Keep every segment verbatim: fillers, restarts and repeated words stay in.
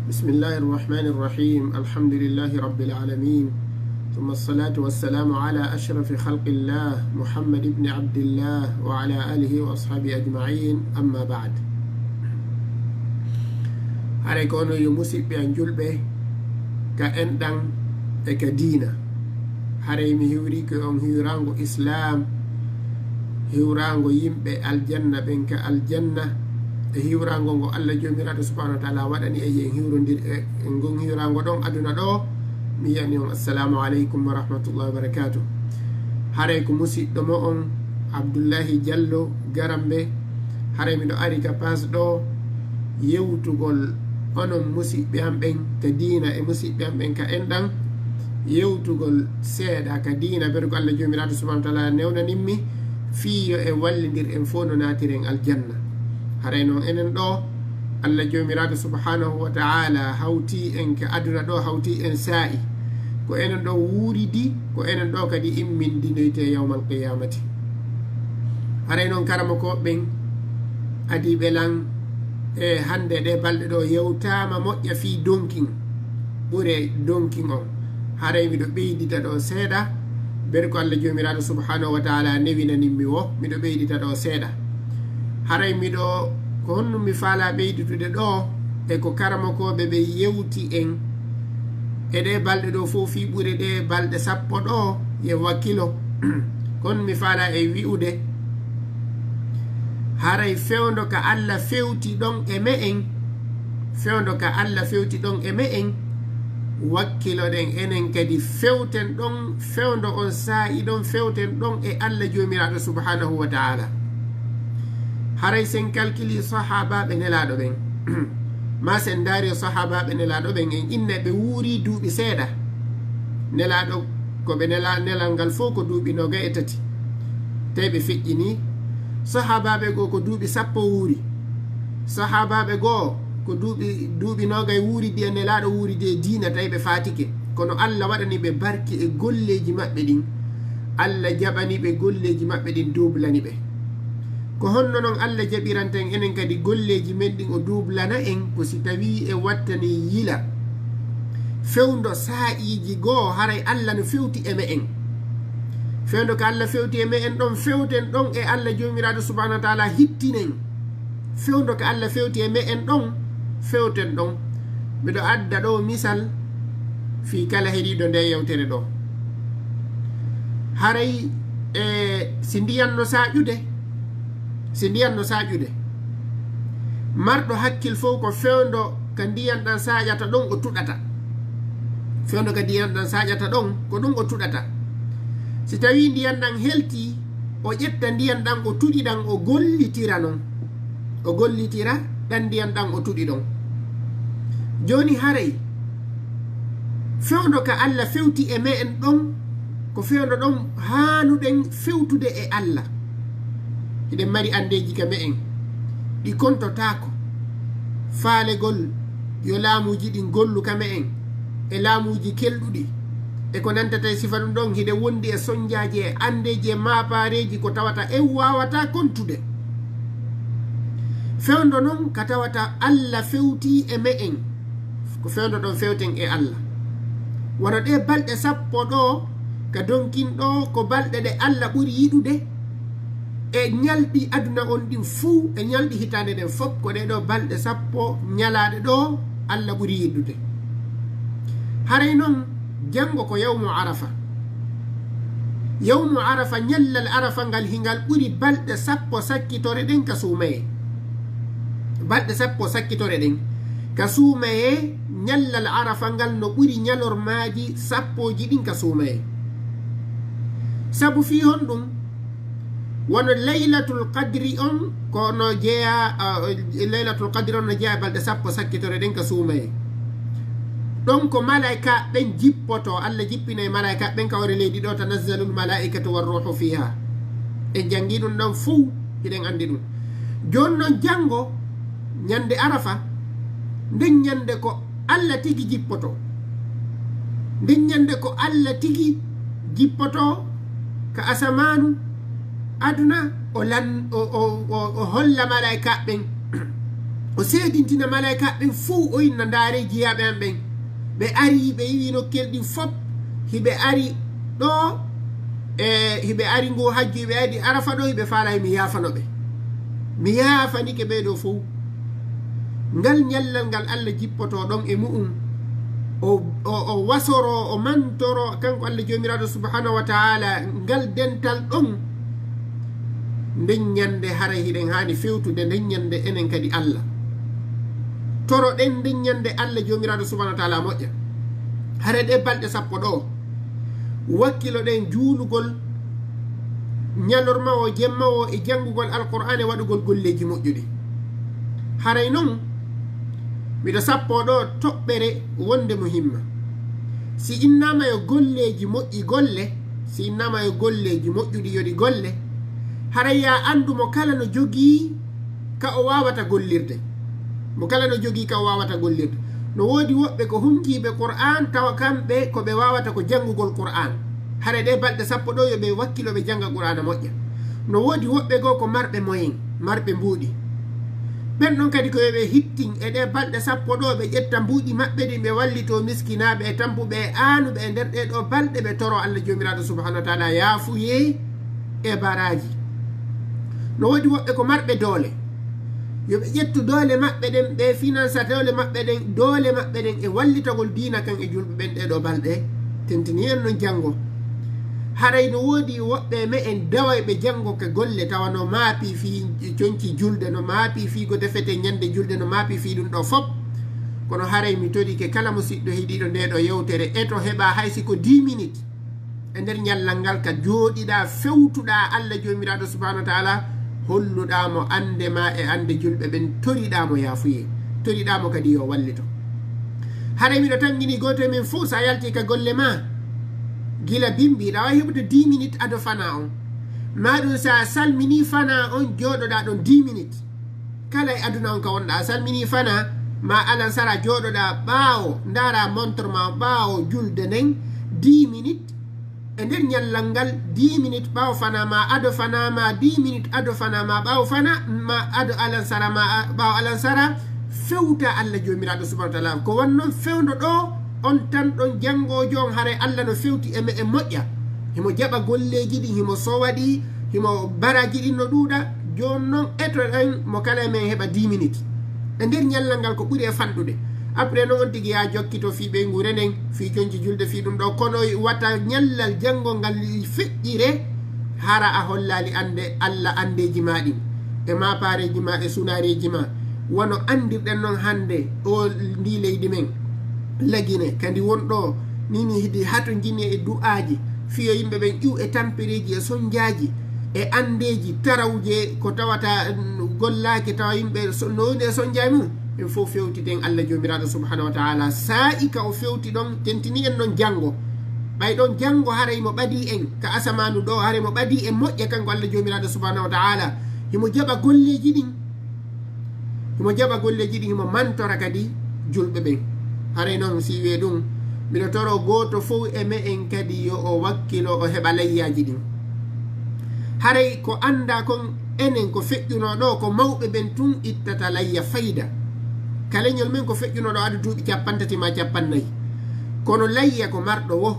بسم الله الرحمن الرحيم. الحمد لله رب العالمين. ثم الصلاة والسلام على أشرف خلق الله محمد بن عبد الله وعلى آله وأصحابه أجمعين. أما بعد. Haray ko onon yo musiɓɓe an julɓe ka enɗan e ka diina. Haray mi hiwrike on hiwraango Islaam, hiwraango yimɓe aljanna ɓen ka aljanna, e hiwraango ngo Allah Joomiraaɗo Subhaanahu wa Ta'aalaa waɗani e yen hiwrondir e ngon hiwraango ɗon aduna ɗoo. Mi yiyani on, Assalaamu aleykum wa rahmatullahi wa barakaatuh. Haray ko musiɗɗo mo'on Abdullahi Jallo Garambe. Haray miɗo ari ka paas ɗoo yewtugol onon musiɓɓe am ɓen ka diina e musiɓɓe am ɓen ka enɗan, yewtugol seeɗa ka diina, ɓeydu ko Allah Joomiraaɗo Subhaanahu wa Ta'aalaa newnanin mi, fii yo en wallindir en fow no naatiren aljanna. Haray non enen ɗoo, Allah Joomiraaɗo Subhaanahu wa Ta'aalaa hawtii en ka aduna ɗoo, hawtii en saa'i. Ko enen ɗoo wuuridi, ko enen ɗoo kadi immindinoytee yawmal qiyaamati. Haray non karamokooɓe ɓen adiiɓe lan, e hannde ɗee balɗe ɗoo yewtaama moƴƴa fii donkin, ɓure donkin on. Haray miɗo ɓeydita ɗoo seeɗa, ɓeydu ko Allah Joomiraaɗo Subhaanahu wa Ta'aalaa newinanin mi woo, miɗo ɓeydita ɗoo seeɗa. Haray miɗo, ko honɗun mi faalaa ɓeyditude ɗoo, e ko karamokooɓe ɓen yewti en e ɗee balɗe ɗoo fow fii ɓure ɗee balɗe sappo ɗoo, yo wakkilo. Ko honɗun mi faalaa e wi'ude, haray fewndo ka Allah fewti ɗon e me'en, fewndo ka Allah fewti ɗon e me'en, wakkiloɗen enen kadi fewten ɗon, fewndo on saa'i ɗon, fewten ɗon e Allah Joomiraaɗo Subhaanahu wa Ta'aalaa. Haray si en kalkilii sahaabaaɓe Nelaaɗo ɓen, maa si en ndaarii sahaabaaɓe Nelaaɗo ɓen, en inna ɓe wuurii duuɓi seeɗa. Nelaaɗo, ko ɓe nela-, nelal ngal fow ko duuɓi noogay e tati. Tawi ɓe feƴƴinii. Sahaabaaɓe goo ko duuɓi sappo wuuri. Sahaabaaɓe goo ko duuɓi, duuɓi noogay wuuridi e Nelaaɗo, wuuridi e diina, tawi ɓe faatike. Kono Allah waɗani ɓe barki e golleeji maɓɓe ɗin. Allah jaɓani ɓe golleeji maɓɓe ɗin, duublani ɓe. Ko honno non Allah jaɓiranta en enen kadi golleeji men ɗin, o duublana en? Ko si tawii en wattanii yila fewndo saa'iiji goo, haray Allah no fewti e me'en. Fewndo ka Allah fewti e me'en ɗon, fewten ɗon e Allah Joomiraaɗo Subhaanahu wa Ta'aalaa hittinen. Fewndo ka Allah fewti e me'en ɗon, fewten ɗon. Miɗo adda ɗoo misal fii kala heɗiiɗo ndee yewtere ɗoo. Haray, e, si ndiyan no saaƴude, si ndiyan no saaƴude, marɗo hakkil fow ko fewndo ka ndiyan ɗan saaƴata ɗon o tuɗata. Fewndo ka ndiyan ɗan saaƴata ɗon, ko ɗun o tuɗata. Si tawii ndiyan ɗan heltii, o ƴetta ndiyan ɗan, o tuɗi ɗan, o gollitira non. O gollitira ɗan ndiyan ɗan o tuɗi ɗon. Jooni haray, fewndo ka Allah fewti e me'en ɗon, ko fewndo ɗon haanuɗen fewtude e Allah. Hiɗen mari anndeeji ka me'en, ɗi kontotaako. Faalegol yo laamuuji ɗin gollu ka me'en, e laamuuji kelɗuɗi, e ko nantata e sifa ɗun ɗon, hiɗen wondi e sonjaaji e anndeeji e maapaareeji ko tawata en waawataa kontude. Fewndo non ka tawata Allah fewtii e me'en, ko fewndo ɗon fewten e Allah. Wano ɗee balɗe sappo ɗoo ka donkin ɗoo, ko balɗe ɗe Allah ɓuri yiɗude e ñalɗi aduna on ɗin fuu, e ñalɗi hitaande ɗen fow, ko ɗee ɗoo balɗe sappo ñalaaɗe ɗoo Allah ɓuri yiɗude. Haray non, janngo ko yawmu Arafa. Yawmu Arafa, ñallal Arafa ngal, hingal ɓuri balɗe sappo sakkitore ɗen ka suumayee. Balɗe sappo sakkitore ɗen ka suumayee, ñallal Arafa ngal no ɓuri ñalormaaji sappooji ɗin ka suumayee. Sabu fii honɗun? Wano Laylatul Qadri on, ko no jeyaa, ah, Laylatul Qadri on no jeyaa e balɗe sappo sakkitore ɗen ka suumayee. Ɗon ko malaa'ika ɓen jippotoo, Allah jippinay malaa'ika ɓen ka hoore leydi ɗoo, "Tanazzalul malaa'ikatu war ruuhu fiihaa." En janngii ɗun ɗon fuu, hiɗen anndi ɗun. Jooni non, janngo, ñande Arafa, nden ñande ko Allah tigi jippotoo. Nden ñande ko Allah tigi jippotoo ka asamaanu aduna, o lan-, o, o, o, o holla malaa'ika ɓen. O seedintina malaa'ikaaɓe ɓen fow, o inna: "Ndaaree jiyaaɓe am ɓen. Ɓe arii, ɓe iwii nokkeeli ɗin fow. Hiɓe ari ɗoo, e hiɓe ari ngoo hajju, hiɓe ari Arafa ɗoo, hiɓe faalaa yo mi yaafano ɓe. Mi yaafanike ɓee ɗoo fow." Ngal ñallal ngal Alla jippotoo ɗon e mu'un, o, o, o wasoroo, o mantoroo, kanko Alla Joomiraaɗo Subhaanahu wa Ta'aala, ngal dental ɗon. Nden ñande haray hiɗen haani fewtude nden ñande enen kadi Alla. Toroɗen nden ñande Alla Joomiraaɗo Subhaanahu wa Ta'aala moƴƴa. Haray ɗee balɗe sappo ɗoo, wakkiloɗen juulugol ñalorma o, jemma o, e janngugol Alqur'aana e waɗugol golleeji moƴƴuɗi. Haray non, miɗo sappoo ɗoo toɓɓere wonde muhimma. Si innaama yo golleeji moƴƴi golle, si innaama yo golleeji moƴƴuɗi yo ɗi golle, haray yo a anndu mo kala no jogii ka o waawata gollirde. Mo kala no jogii ka o waawata gollirde. No woodi woɓɓe ko hunkiiɓe Qur'aan, tawa kamɓe ko ɓe waawata ko janngugol Qur'aan. Haray ɗee balɗe sappo ɗoo yo ɓe wakkilo ɓe jannga Qur'aana moƴƴa. No woodi woɓɓe goo ko marɓe moyen, marɓe mbuuɗi. Ɓen ɗon kadi ko yo ɓe hittin e ɗee balɗe sappo ɗoo, ɓe ƴetta mbuuɗi maɓɓe ɗin, ɓe wallitoo miskinaaɓe e tampuɓe e aanuɓe e nder ɗee ɗoo balɗe, ɓe toroo Alla Joomiraaɗo Subhaanahu wa Ta'aala yaafuyee e baraaji. No woodi woɓɓe ko marɓe doole. Yo ɓe ƴettu doole maɓɓe ɗen, ɓe finansa doole maɓɓe ɗen, doole maɓɓe ɗen e wallitagol diina kan e julɓe ɓen ɗee ɗoo balɗe. Tentinii en non janngo. Haray no woodi woɓɓe e me'en dawayɓe janngo ka golle, tawa no maapi fii conci julde, no maapi fii ko defetee ñande julde, no maapi fii ɗun ɗoo fow. Kono haray mi torike kala musiɗɗo heɗiiɗo ndee ɗoo yewtere, eto heɓa hay si ko dix minutes e nder ñallal ngal, ka jooɗiɗaa, fewtuɗaa Alla Joomiraaɗo Subhaanahu wa Ta'aala, holluɗaa mo annde maa e annde julɓe ɓen, toriɗaa mo yaafuyee, toriɗaa mo kadi yo wallito. Haray miɗo tanƴinii gooto e men fow, si a yaltii ka golle maa, gila bimbi, hiɗa waawi heɓude dix minutes ado fanaa on. Maa ɗun si a salminii fanaa on, jooɗoɗaa ɗon dix minutes. Kala e aduna on ka wonɗaa, a salminii fanaa, maa alansara, jooɗoɗaa ɓaawo, ndaaraa montre maa, ɓaawo julde nden, dix minutes, e nder ñallal ngal, dix minutes ɓaawo fanaa maa, ado fanaa maa, dix minutes ado fanaa maa, ɓaawo fanaa maa, ado alansara maa, ɓaawo alansara, fewtaa Alla Joomiraaɗo Subhaanahu wa Ta'aala. Ko wonnon fewndo ɗoo, on tan ɗon janngoojo on, haray Alla no fewti e me'en moƴƴa. Himo jaɓa golleeji ɗin, himo sowa ɗi, himo baraaji ɗin no ɗuuɗa. Jooni non, etoɗen mo kala e men heɓa dix minutes. E nder ñallal ngal ko ɓuri e fanɗude. Après non on tigi yo a jokkito fii ɓeynguure nden, fii conci julde, fii ɗun ɗoo. Kono wata ñallal janngo ngal feƴƴire, hara a hollaali annde Alla anndeeji maa ɗin, e maapaareeji maa, e sunaareeji maa. Wano anndirɗen non hannde, o, ndii leydi men, Lagine, ka ndi woni ɗoo, nii nii hidi hatonjini e du'aaji, fii yo yimɓe ɓen iwu e tampereeji, e sonjaaji, e anndeeji tarawje ko tawata, mm, gollaaki, tawa yimɓe so-, no woni e sonjaaji mum. En fow fewtiten Alla Joomiraaɗo Subhaanahu wa Ta'aala. Saa'i ka o fewti ɗon, tentinii en non janngo. Ɓay ɗon janngo haray mo ɓadii en ka asamaanu ɗoo, haray mo ɓadii en moƴƴa kanko Alla Joomiraaɗo Subhaanahu wa Ta'aala. Himo jaɓa golleeji ɗin. Himo jaɓa golleeji ɗin, himo mantora kadi julɓe ɓen. Haray non, si wi'ee ɗun, miɗo toroo gooto fow e me'en kadi yo o wakkilo, o heɓa layyaaji ɗin. Haray ko anndaa kon enen ko feƴƴunoo ɗoo, ko mawɓe ɓen tun ittata layya fayda. Ka leñol men ko feƴƴunoo ɗoo ada duuɓi cappanɗe tati maa cappanɗe nayi. Kono layya ko marɗo woo.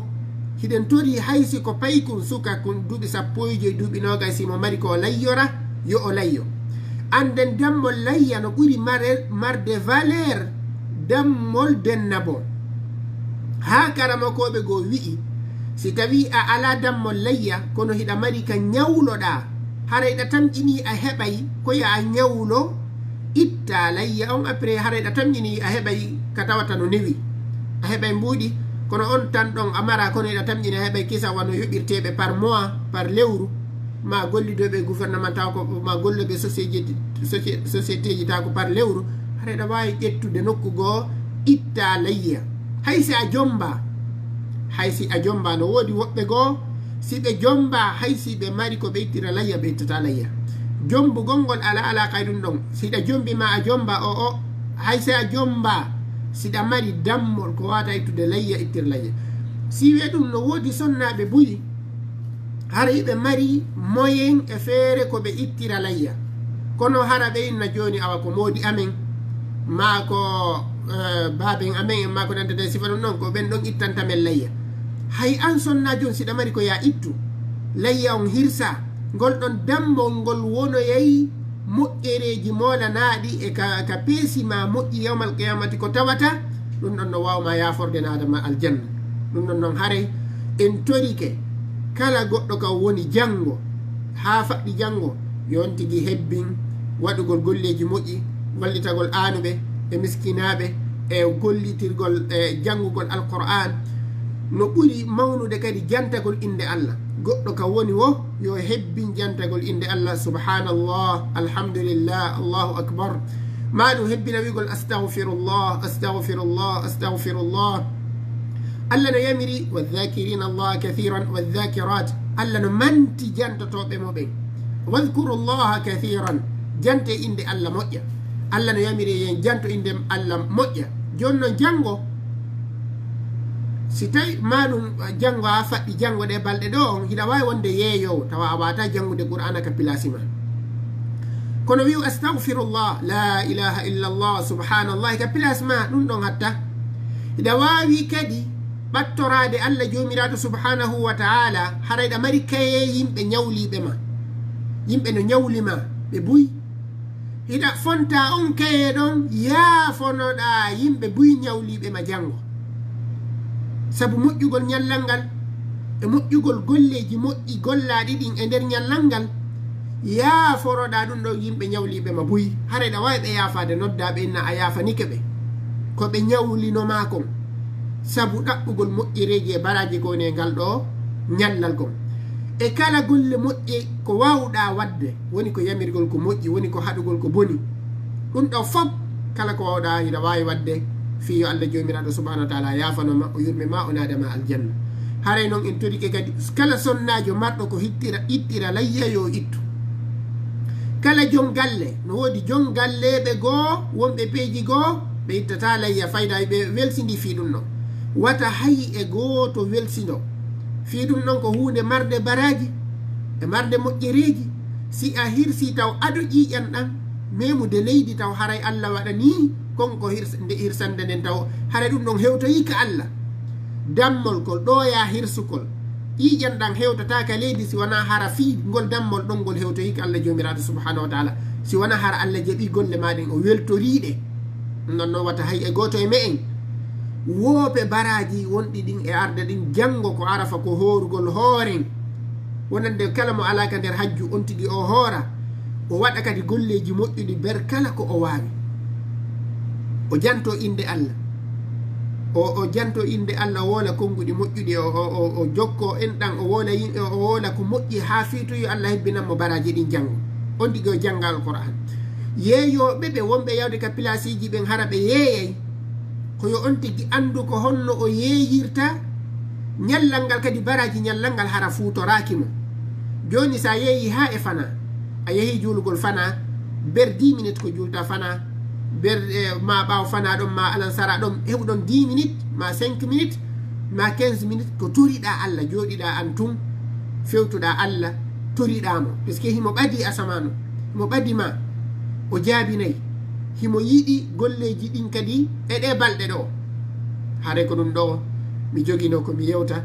Hiɗen torii hay si ko paykun suka kun duuɓi sappo e joy, duuɓi noogay, si mo mari ko o layyora, yo o layyo. Annden dammol layya no ɓuri mare-, marde valeur dammol dennabo. Haa karamokooɓe goo wi'i, si tawii a alaa dammol layya, kono hiɗa mari ka ñawloɗaa, hara hiɗa tamƴinii a heɓay ko yo a ñawlo, ittaa layya on, après haray ɗa tamƴini a heɓay ka tawata no newi. A heɓay mbuuɗi, kono on tan ɗon a mara, kono hiɗa tamƴini a heɓay kisa wano yoɓirteeɓe par mois, par lewru, ma gollidooɓe gouvernement taw ko, ma gollooɓe société, soci-, société ji taw ko par lewru. Haray ɗa waawi ƴettude nokku goo, ittaa layya. Hay si a jomba, hay si a jomba, no woodi woɓɓe goo, si ɓe jomba, hay si ɓe mari ko ɓe ittira layya, ɓe ittata layya. Jombugol ngol ala, ala kay ɗum ɗon. Si ɗa jombi ma a jomba o, o, hay si a jomba, si ɗa mari dammol ko wata ittude layya, ittir layya. Si wi'e ɗum no woodi sonnaaɓe buy, hara hiɓe mari moyen e feere ko ɓe ittira layya. Kono hara ɓe inna jooni awa ko moodi amen, maa ko, eh, baaben amen en, maa ko nantata e sifa ɗon ɗon, ko ɓen ɗon ittanta men layya. Hay an sonnaajo on, si ɗa mari ko yaa ittu, layya on hirsaa, ngol ɗon dammol ngol wonoyay moƴƴereeji moolanaaɗi e ka, ka peesi maa moƴƴi yawmal qiyamati ko tawata, ɗum ɗon no waaw maa yaaforde naada maa aljanna. Ɗum ɗon non haray en torike kala goɗɗo ka woni janngo, haa faɗɗi janngo, yo on tigi hebbin waɗugol golleeji moƴƴi, wallitagol aanuɓe e miskinaaɓe, e gollitirgol, e janngugol Alqur'aan. No ɓuri mawnude kadi jantagol innde Allah. Goɗɗo ka woni wo, yo hebbin jantagol innde Allah, subhanallah, alhamdulillah, Allahu akbar. Maa ɗum hebbina wi'ugol, astagfirullah, astagfirullah, astagfirullah. Allah no yamiri, "Wadh-dhakirina Allaha kathiran wadh-dhakirat." Allah no manti jantotooɓe mo ɓen. "Wadhkuru Allaha kathiran." Jante innde Allah moƴƴa. Allah no yamiri en janto innde Allah moƴƴa. Jooni non janngo, si tawi maa ɗum janngo a faɗɗi janngo ɗee balɗe ɗoo, hiɗa waawi wonde yeeyoowo, tawa a waawataa janngude Qur'aana ka pilaasi maa. Kono wi'u, "Astagfirullah, la ilaha illallah, subhanallah," ka pilaasi maa, ɗum ɗon hatta. Hiɗa waawi kadi ɓattoraade Allah Joomiraaɗo subhanahu wa ta'ala, haray ɗa mari kayee yimɓe ñawliiɓe ma. Yimɓe no ñawli ma, ɓe buy. Hiɗa fonta on kayee ɗon, yaafonoɗaa yimɓe buy ñawliiɓe ma janngo. Sabu moƴƴugol ñallal ngal e moƴƴugol golleeji moƴƴi gollaaɗi ɗin e nder ñallal ngal, yaaforoɗaa ɗum ɗon yimɓe ñawliiɓe ma buy. Haray ɗa waawi ɓe yaafaade, noddaa ɓe, inna a yaafanike ɓe ko ɓe ñawlino maa kon, sabu ɗaɓɓugol moƴƴereeji e baraaji ko woni e ngal ɗoo ñallal kon. E kala golle moƴƴe ko waawuɗaa waɗde, woni ko yamirgol ko moƴƴi, woni ko haɗugol ko boni. Ɗum ɗoo fof, kala ko waawuɗaa, hiɗa waawi waɗde fii yo Allah Joomiraaɗo subhanahu wa ta'ala yaafano ma, o yurme ma, o naada ma aljanna. Haray non en torike kadi, kala sonnaajo marɗo ko hittira, ittira layya yo ittu. Kala jon galle, no woodi jon galleeɓe goo, wonɓe peeji goo, ɓe ittataa layya fayda, ɓe welsindii fii ɗum ɗoo. Wata hay e gooto welsindoo. Fii ɗum ɗon ko huunde marde baraaji, e marde moƴƴereeji. Si a hirsii taw ado ƴiiƴan ɗan, meemude leydi taw haray Allah waɗanii kon ko hirs-, nde hirsande nden taw haray ɗum ɗon hewtoyii ka Allah. Dammol kol ɗooyaa hirsukol. Ƴiiƴan ɗan hewtataa ka leydi si wanaa hara fii ngol dammol ɗon ngol hewtoyii ka Allah Joomiraaɗo subhanahu wa ta'ala. Si wanaa hara Allah jaɓii golle maa ɗen, o weltorii ɗe. Ɗum ɗon non wata hay e gooto e me'en woope baraaji wonɗi ɗin e arde ɗin janngo ko Arafa, ko hoorugol hooren. Wonande kala mo alaa ka nder hajju, on tigi o hoora, o waɗa kadi golleeji moƴƴuɗi ber kala ko o waawi. O janto innde Allah. O, o janto innde Allah, o woola konnguɗi moƴƴuɗi, o, o, o, o jokkoo enɗan, o woola yim-, o woola ko moƴƴi haa fii tun yo Allah hebbinan mo baraaji ɗin janngo. On tigi o jannga Alqur'aan. Yeeyooɓe ɓe wonɓe yawde ka pilaasiiji ɓen hara ɓe yeeyay, ko yo on tigi anndu ko honno o yeeyirta ñallal ngal, kadi baraaji ñallal ngal hara fuutoraaki mo. Jooni, si a yeeyii haa e fanaa, a yehii juulugol fanaa, ber dix minutes ko juultaa fanaa, ber, eh, maa ɓaawo fanaa ɗon, maa alansara ɗon, heɓuɗon dix minutes, maa cinq minutes, maa quinze minutes, ko toriɗaa Allah, jooɗiɗaa an tun, fewtuɗaa Allah, toriɗaa mo. Parce que himo ɓadii asamaanu, himo ɓadi maa, o jaabinay. Himo yiɗi golleeji ɗin kadi e ɗee balɗe ɗoo. Haray ko ɗum ɗoo mi joginoo ko mi yewta,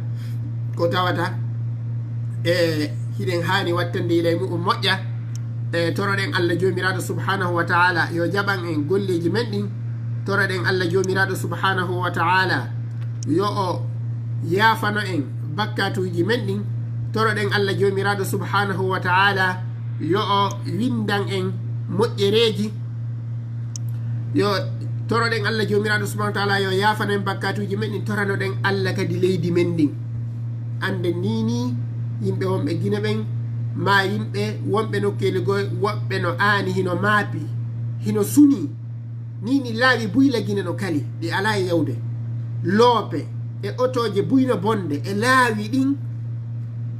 ko tawata e hiɗen haani wattande yila e mu'un moƴƴa. E toroɗen Allah Joomiraaɗo subhanahu wa ta'ala yo jaɓan en golleeji men ɗin. Toroɗen Allah Joomiraaɗo subhanahu wa ta'ala yo o yaafano en bakkatuuji men ɗin. Toroɗen Allah Joomiraaɗo subhanahu wa ta'ala yo o windan en moƴƴereeji. Yo toroɗen Allah Joomiraaɗo subhanahu wa ta'ala yo yaafano en bakkatuuji men ɗin, toranoɗen Allah kadi leydi men ndin. Annden nii nii yimɓe wonɓe Gine ɓen, maa yimɓe wonɓe nokkeeli goo, woɓɓe no aani, hino maapi, hino sunii. Nii nii laawi buy la Gine no kali, ɗi alaa e yawde. Loope e otooje buy no bonde, e laawi ɗin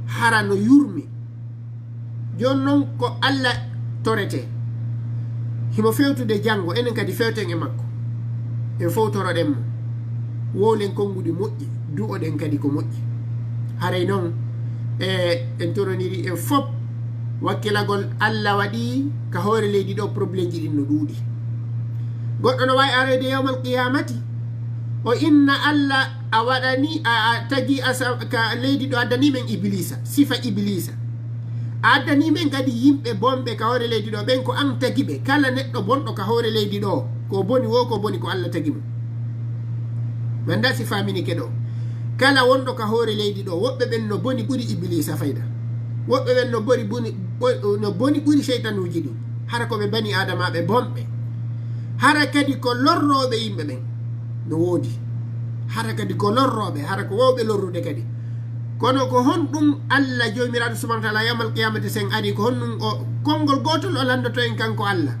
hara no yurmi. Jooni non ko Allah toretee. Himo fewtude janngo, enen kadi fewten e makko. En fow toroɗen mo. Wowlen konnguɗi moƴƴi, du'oɗen kadi ko moƴƴi. Haray non, e, en toroniri en fow wakkilagol Allah waɗi ka hoore leydi ɗoo, problemji ɗin no ɗuuɗi. Goɗɗo no waawi aroyde yawmal qiyaamati, o inna Alla, a waɗani, a, a tagi asa-, ka leydi ɗo, addani men Ibiliisa, sifa Ibiliisa. A addani men kadi yimɓe bonɓe ka hoore leydi ɗo, ɓen ko an tagi ɓe. Kala neɗɗo bonɗo ka hoore leydi ɗo, ko boni woo, ko boni ko Alla tagi mo. Mi anndaa si faaminike ɗo. Kala wonɗo ka hoore leydi ɗo, woɓɓe ɓen no boni ɓuri Ibiliisa fayda. Woɓɓe ɓen no boni, boni, bo-, no boni ɓuri seytanuuji ɗin. Hara ko ɓe bani Aadamaaɓe bonɓe. Hara kadi ko lorrooɓe yimɓe ɓen no woodi. Hara kadi ko lorrooɓe, hara ko woowɓe lorrude kadi. Kono ko honɗun Alla Joomiraaɗo subhaanahu wa ta'aala yawmal qiyaamati sen ari, ko honɗun o, konngol gootol o lanndoto en kanko Alla?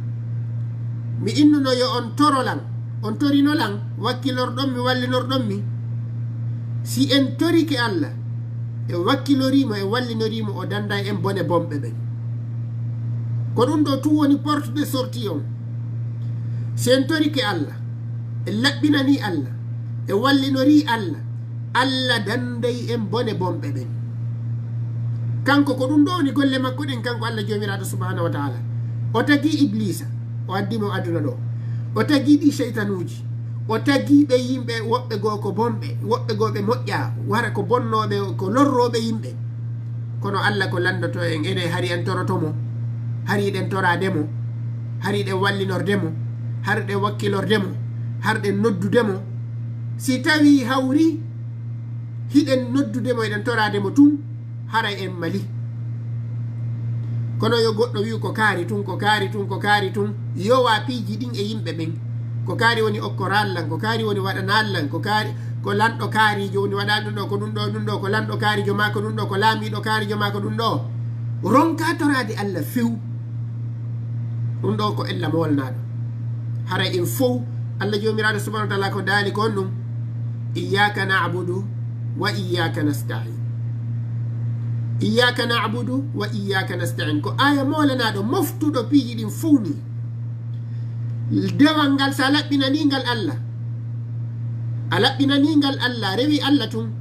Mi innuno yo on toro lan, on torino lan, wakkilorɗon mi, wallinorɗon mi. Si en torike Alla, en wakkilorii mo, en wallinorii mo, o dannday en bone bonɓe ɓen. Ko ɗun ɗoo tun woni porte de sortie on. Si en torike Alla, en laɓɓinanii Alla, en wallinorii Alla, Alla dannday en bone bonɓe ɓen. Kanko ko ɗun ɗoo woni golle makko ɗen, kanko Alla Joomiraaɗo subhaanahu wa ta'aala. O tagi Ibliisa, o addi mo aduna ɗoo. O tagi ɗii seytanuuji. O tagi ɓe yimɓe woɓɓe goo ko bonɓe, woɓɓe goo ɓe moƴƴaa, wara ko bonnooɓe, ko lorrooɓe yimɓe. Kono Alla ko lanndoto en, enen hari en toroto mo, hari hiɗen toraade mo, hari hiɗen wallinorde mo, hari hiɗen wakkilorde mo, hari hiɗen noddude mo. Si tawii hawri hiɗen noddude mo, hiɗen toraade mo tun, haray en mali. Kono yo goɗɗo wi'u ko kaari tun, ko kaari tun, ko kaari tun, yowa piiji ɗin e yimɓe ɓen. Ko kaari woni okkoral lan, ko kaari woni waɗanal lan, ko kaari, ko lanɗo kaariijo woni waɗal ɗun ɗoo, ko ɗun ɗoo, ɗun ɗoo, ko lanɗo kaariijo maa, ko ɗun ɗoo, ko laamiiɗo kaariijo maa, ko ɗun ɗoo. Ronkaa toraade Alla few. Ɗun ɗoo ko ella moolnaaɗo. Haray en fow, Alla Joomiraaɗo subhaanahu wa ta'aala ko daali kon ɗun, "Iyyaaka na'budu wa iyyaaka nasta'iin." "Iyyaaka na'budu wa iyyaaka nasta'iin." Ko aaya moolanaaɗo moftuɗo piiji ɗin fow nii. Dewal ngal, si a laɓɓinanii ngal Alla, a laɓɓinanii ngal Alla, a rewi Alla tun.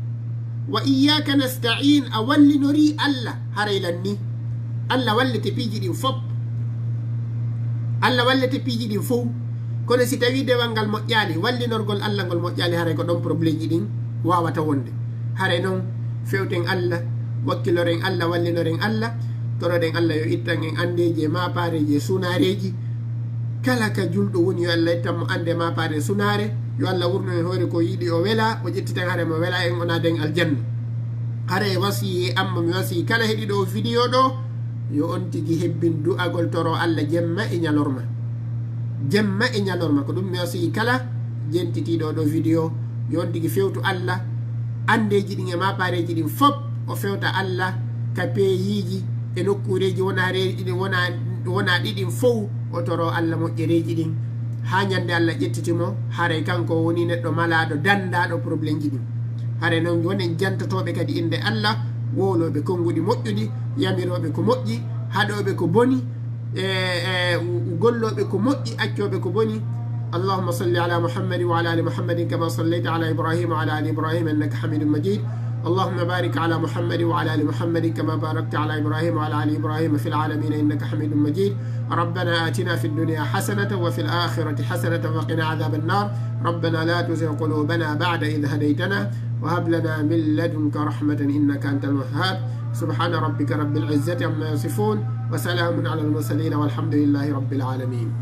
"Wa iyyaaka nasta'iin," a wallinorii Alla, haray lannii. Alla wallete piiji ɗin fow. Alla wallete piiji ɗin fow. Kono si tawii dewal ngal moƴƴaali, wallinorgol Alla ngol moƴƴaali, haray ko ɗon probleemji ɗin waawata wonde. Haray non, fewten Alla, wakkiloren Alla, wallinoren Alla, toroɗen Alla yo ittan en anndeeji e maapaareeji e sunaareeji. Kala ka julɗo woni, yo Alla ittan mo annde, maapaare, sunaare. Yo Alla wurnu en hoore ko yiɗi o wela, o ƴettitan haray mo wela en, o naada en aljanna. Haray wasiyee an mo mi wasiyii kala heɗiiɗo oo video ɗoo, yo on tigi hebbin du'agol toro Alla jemma e ɲalorma. Jemma e ɲalorma, ko ɗun mi wasiyii kala jentitiiɗo oo ɗoo video, yo on tigi fewtu Alla, anndeeji ɗin e maapaareeji ɗin fow, o fewta Alla ka peeyiiji e nokkuureeji wonaa reeɗi ɗin, wonaa, wonaa ɗi ɗin fow, o toroo Alla moƴƴereeji ɗin, haa ɲande Alla ƴettiti mo, haray kanko o wonii neɗɗo malaaɗo, danndaaɗo probleemji ɗin. Haray non, wonen jantotooɓe kadi innde Alla, wowlooɓe konnguɗi moƴƴuɗi, yamirooɓe ko moƴƴi, haɗooɓe ko boni, e, e, gollooɓe ko moƴƴi, accooɓe ko boni. اللهم صل على محمد وعلى آل محمد كما صليت على إبراهيم وعلى آل إبراهيم إنك حميد مجيد. اللهم بارك على محمد وعلى آل محمد كما باركت على إبراهيم وعلى آل إبراهيم في العالمين إنك حميد مجيد. ربنا آتنا في الدنيا حسنة وفي الآخرة حسنة وقنا عذاب النار. ربنا لا تزغ قلوبنا بعد إذ هديتنا وهب لنا من لدنك رحمة إنك أنت الوهاب. سبحان ربك رب العزة عما يصفون وسلام على المرسلين والحمد لله رب العالمين.